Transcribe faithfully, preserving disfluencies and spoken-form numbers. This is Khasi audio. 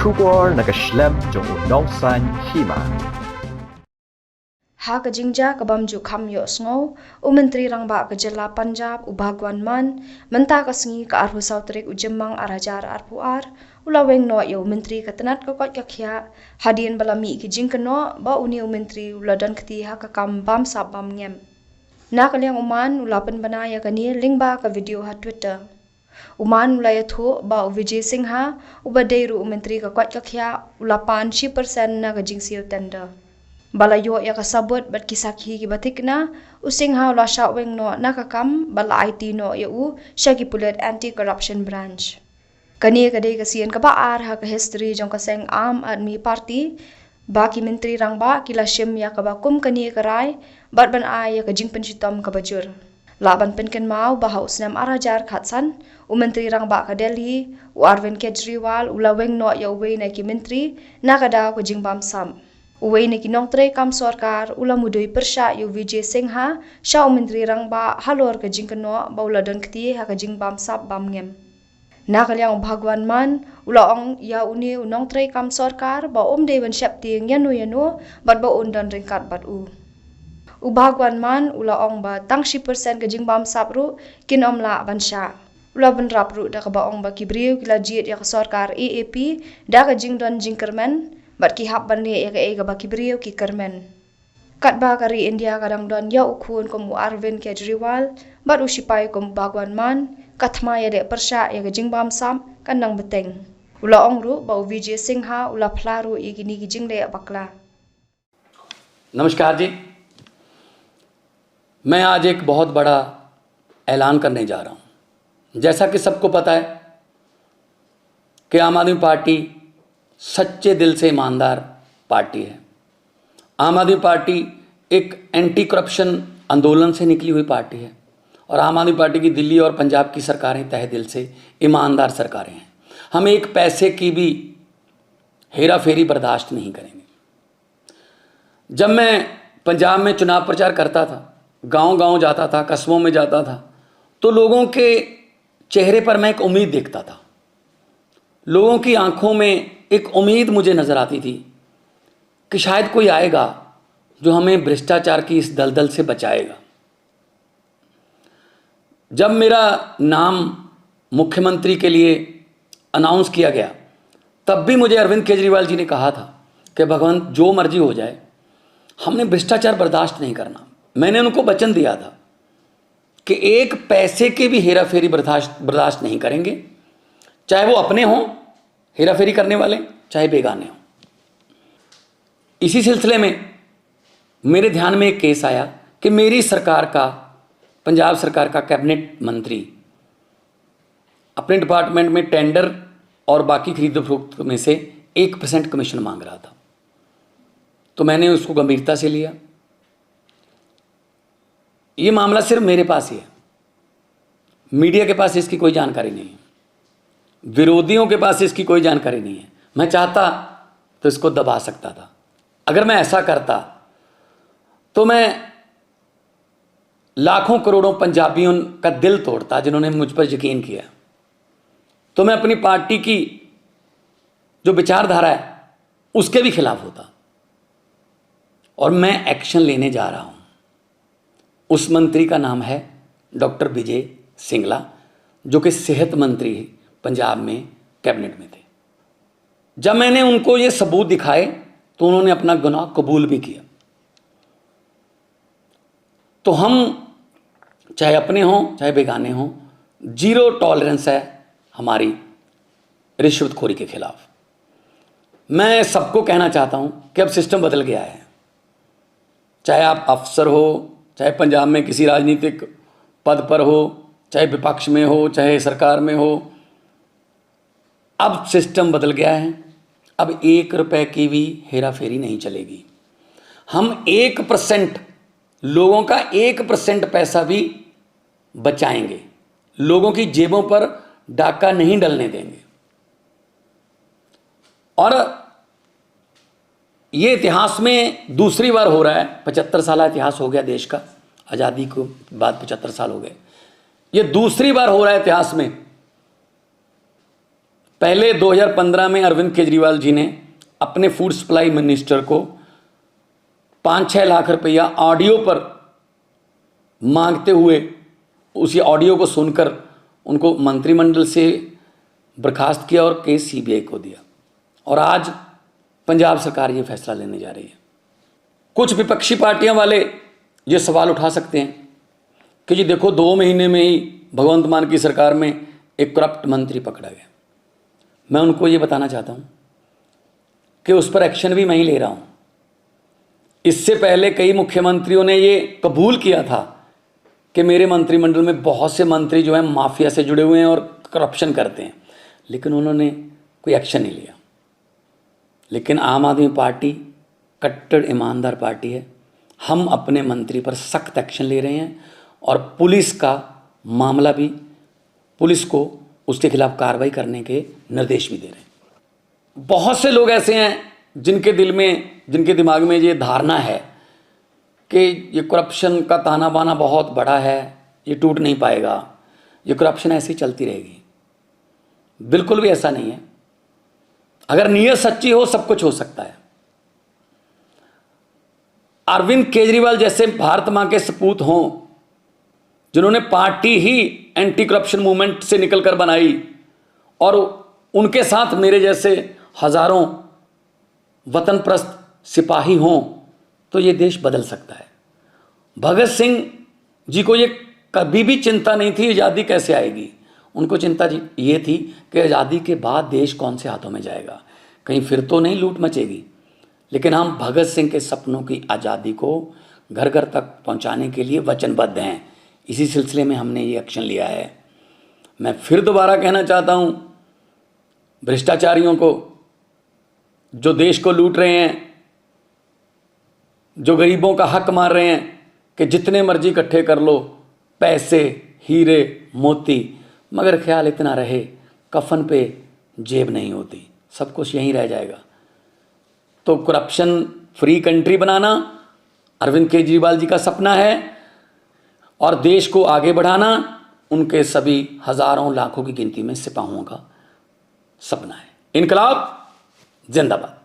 Khubor na ka shlem jong u nongsan hima. Ha ka jingjia ka bam ju kham ïohsngew, u Myntri Rangbah ka jylla Punjab, u Bhagwant Mann, mynta ka sngi ka arphew saw tarik u Jymmang ar hajar arphew ar, u la weng noh ïa u Myntri ka tnat ka koit ka khiah, hadien ba la mih ki jingkynnoh ba une u Myntri u la don kti ha ka kam bam sap bam ngem. Na ka liang u Mann u la pynbna ïa kane lyngba ka video ha Twitter. U Mann u la ïathuh ba u Vijay Singha, uba dei ruh u Myntri ka koit ka khiah, u la pan shi percent na ka jingsiew tender. Ba la ïoh ïa ka sabut bad ki sakhi kiba thikna, u Singha u la shah weng noh na ka kam bad la aiti noh ïa u sha ki pulit Anti Corruption Branch. Kane ka dei ka sien kaba ar ha ka history jong ka seng Aam Aadmi Party ba ki Myntri Rangbah ki la shim ïa kaba kum kane ka rai bad ban ai ïa ka jingpynshitom kaba jur. Lah ban pynkynmaw ba ha u snem ar hajar khatsan, u Myntri Rangbah ka Delhi, u Arvind Kejriwal, u la weng noh ïa uwei na ki Myntri na ka daw ka jingbam sap. Uwei na ki nongtrei kam sorkar u la mudui pyrshah ïa u Vijay Singha sha u Myntri Rangbah halor ka jingkynnoh ba u la don kti ha ka jingbam sap bam ngem. Na ka liang u Bhagwant Mann u la ong ïa une u nongtrei kam sorkar ba um dei ban sheptieng ïano ïano bad ba un don ryngkat bad u. U Bhagwant Mann u la ong ba tang shi percent ka jingbam sap ruh kin ym lah ban shah. U la bynrap ruh da kaba ong ba ki briew ki la jied ïa ka sorkar A A P da ka jingdon jingkyrmen bad ki hap ban leh ïa kaei kaba ki briew ki kyrmen. Katba ka ri India ka dang don ïa u khun kum u Arvind Kejriwal bad u shipai kum u Bhagwant Mann, ka thma ïaleh pyrshah ïa ka jingbam sap kan nang bteng. U la ong ruh ba u Vijay Singha u la phla ruh ïa kine ki jingleh bakla. नमस्कार जी, मैं आज एक बहुत बड़ा ऐलान करने जा रहा हूं। जैसा कि सबको पता है कि आम आदमी पार्टी सच्चे दिल से ईमानदार पार्टी है। आम आदमी पार्टी एक एंटी करप्शन आंदोलन से निकली हुई पार्टी है और आम आदमी पार्टी की दिल्ली और पंजाब की सरकारें तहे दिल से ईमानदार सरकारें हैं। हम एक पैसे की भी हेरा फेरी बर्दाश्त नहीं करेंगे। जब मैं पंजाब में चुनाव प्रचार करता था, गांव गांव जाता था, कस्बों में जाता था, तो लोगों के चेहरे पर मैं एक उम्मीद देखता था। लोगों की आंखों में एक उम्मीद मुझे नजर आती थी कि शायद कोई आएगा जो हमें भ्रष्टाचार की इस दलदल से बचाएगा। जब मेरा नाम मुख्यमंत्री के लिए अनाउंस किया गया, तब भी मुझे अरविंद केजरीवाल जी ने कहा था कि भगवंत, जो मर्जी हो जाए, हमने भ्रष्टाचार बर्दाश्त नहीं करना। मैंने उनको वचन दिया था कि एक पैसे की भी हेरा फेरी बर्दाश्त बर्दाश्त नहीं करेंगे, चाहे वो अपने हों हेरा फेरी करने वाले, चाहे बेगाने हों। इसी सिलसिले में मेरे ध्यान में एक केस आया कि मेरी सरकार का, पंजाब सरकार का कैबिनेट मंत्री अपने डिपार्टमेंट में टेंडर और बाकी खरीद फरोख्त में से एक परसेंट कमीशन मांग रहा था। तो मैंने उसको गंभीरता से लिया। ये मामला सिर्फ मेरे पास ही है, मीडिया के पास इसकी कोई जानकारी नहीं है, विरोधियों के पास इसकी कोई जानकारी नहीं है। मैं चाहता तो इसको दबा सकता था। अगर मैं ऐसा करता तो मैं लाखों करोड़ों पंजाबियों का दिल तोड़ता जिन्होंने मुझ पर यकीन किया। तो मैं अपनी पार्टी की जो विचारधारा है उसके भी खिलाफ होता। और मैं एक्शन लेने जा रहा हूं। उस मंत्री का नाम है डॉक्टर विजय सिंगला, जो कि सेहत मंत्री पंजाब में कैबिनेट में थे। जब मैंने उनको ये सबूत दिखाए तो उन्होंने अपना गुनाह कबूल भी किया। तो हम चाहे अपने हों चाहे बेगाने हों, जीरो टॉलरेंस है हमारी रिश्वतखोरी के खिलाफ। मैं सबको कहना चाहता हूं कि अब सिस्टम बदल गया है। चाहे आप अफसर हो, चाहे पंजाब में किसी राजनीतिक पद पर हो, चाहे विपक्ष में हो, चाहे सरकार में हो, अब सिस्टम बदल गया है। अब एक रुपए की भी हेरा फेरी नहीं चलेगी। हम एक परसेंट, लोगों का एक परसेंट पैसा भी बचाएंगे, लोगों की जेबों पर डाका नहीं डलने देंगे। और ये इतिहास में दूसरी बार हो रहा है। पचहत्तर साल इतिहास हो गया देश का, आज़ादी को बाद पचहत्तर साल हो गए। ये दूसरी बार हो रहा है इतिहास में। पहले दो हज़ार पन्द्रह में अरविंद केजरीवाल जी ने अपने फूड सप्लाई मिनिस्टर को पाँच छः लाख रुपया ऑडियो पर मांगते हुए, उसी ऑडियो को सुनकर उनको मंत्रिमंडल से बर्खास्त किया और केस सीबीआई को दिया। और आज पंजाब सरकार ये फैसला लेने जा रही है। कुछ विपक्षी पार्टियां वाले ये सवाल उठा सकते हैं कि जी देखो, दो महीने में ही भगवंत मान की सरकार में एक करप्ट मंत्री पकड़ा गया। मैं उनको ये बताना चाहता हूँ कि उस पर एक्शन भी मैं ही ले रहा हूँ। इससे पहले कई मुख्यमंत्रियों ने ये कबूल किया था कि मेरे मंत्रिमंडल में बहुत से मंत्री जो हैं, माफिया से जुड़े हुए हैं और करप्शन करते हैं, लेकिन उन्होंने कोई एक्शन नहीं लिया। लेकिन आम आदमी पार्टी कट्टर ईमानदार पार्टी है। हम अपने मंत्री पर सख्त एक्शन ले रहे हैं और पुलिस का मामला भी, पुलिस को उसके खिलाफ कार्रवाई करने के निर्देश भी दे रहे हैं। बहुत से लोग ऐसे हैं जिनके दिल में, जिनके दिमाग में ये धारणा है कि ये करप्शन का ताना बाना बहुत बड़ा है, ये टूट नहीं पाएगा, ये करप्शन ऐसी चलती रहेगी। बिल्कुल भी ऐसा नहीं है। अगर नीयत सच्ची हो, सब कुछ हो सकता है। अरविंद केजरीवाल जैसे भारत मां के सपूत हों, जिन्होंने पार्टी ही एंटी करप्शन मूवमेंट से निकलकर बनाई और उनके साथ मेरे जैसे हजारों वतनप्रस्त सिपाही हों, तो ये देश बदल सकता है। भगत सिंह जी को ये कभी भी चिंता नहीं थी आज़ादी कैसे आएगी। उनको चिंता जी ये थी कि आज़ादी के बाद देश कौन से हाथों में जाएगा, कहीं फिर तो नहीं लूट मचेगी। लेकिन हम भगत सिंह के सपनों की आज़ादी को घर घर तक पहुंचाने के लिए वचनबद्ध हैं। इसी सिलसिले में हमने ये एक्शन लिया है। मैं फिर दोबारा कहना चाहता हूं, भ्रष्टाचारियों को, जो देश को लूट रहे हैं, जो गरीबों का हक मार रहे हैं, कि जितने मर्जी इकट्ठे कर लो, पैसे, हीरे, मोती, मगर ख्याल इतना रहे, कफन पे जेब नहीं होती, सब कुछ यहीं रह जाएगा। तो करप्शन फ्री कंट्री बनाना अरविंद केजरीवाल जी का सपना है और देश को आगे बढ़ाना उनके सभी हजारों लाखों की गिनती में सिपाहियों का सपना है। इनकलाब जिंदाबाद।